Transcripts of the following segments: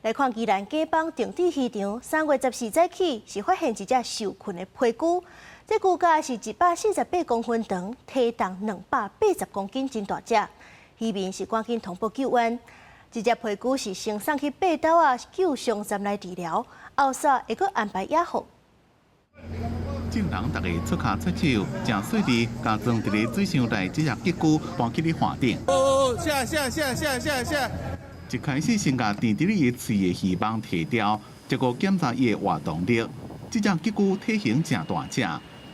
來看宜蘭賈枋定置漁場，3月14早起是發現一隻受困的皮龜，這龜甲是148公分長，體重280公斤，真大隻。漁民是趕緊通報救援。這隻皮龜是先送去八斗仔救傷站來治療，後續會閣安排野放。眾人逐家出跤出手，誠細膩，共裝佇咧水箱內這隻吉龜搬去咧岸頂。哦，下下下下下下。一開始先共纏佇咧伊喙的魚網提掉，結果檢查伊的活動力。這隻吉龜體型誠大隻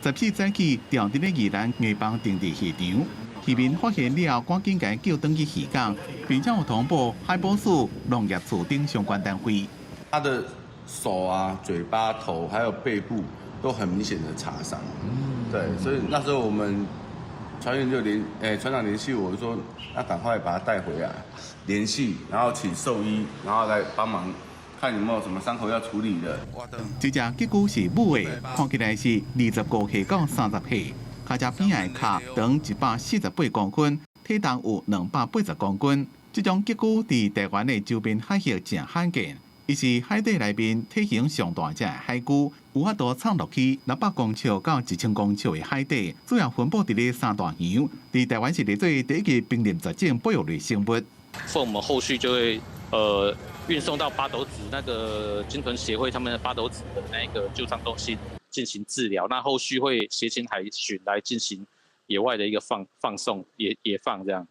，14早起釣佇咧宜蘭賈枋定置漁場，漁民發現了後，趕緊共伊救轉去漁港，並且有通報海保署、農業處等相關單位。他的手啊、嘴巴、頭還有背部都很明顯的擦傷。對，所以那時候我們船員就聯，船長聯繫我說，那趕快把他帶回來，聯繫，然後請獸醫，然後來幫忙看有沒有什麼傷口要處理的。這隻吉龜是母的，看起來是25歲到30歲，跤踭邊仔的跤長148公分，體重有280公斤。這種吉龜佇台灣的周邊海域誠罕見，伊是海底內面體型上大隻的海龜，有法度藏落去600公尺到1000公尺的海底，主要分布佇咧三大洋。佇台灣是列做第一个瀕臨絕種保育類生物。我們後續就會運送到八斗子那個鯨豚協會他們的八斗子的那個救傷中心進行治療。那後續會協請海巡來進行野外的一個放送野放這樣。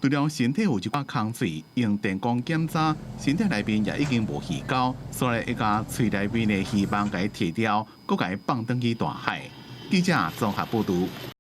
除了身體有一寡空喙，用電光檢查，身體內面也已經無魚膠，所以會共喙內面的魚網共伊提掉，閣共伊放轉去大海。記者綜合報導。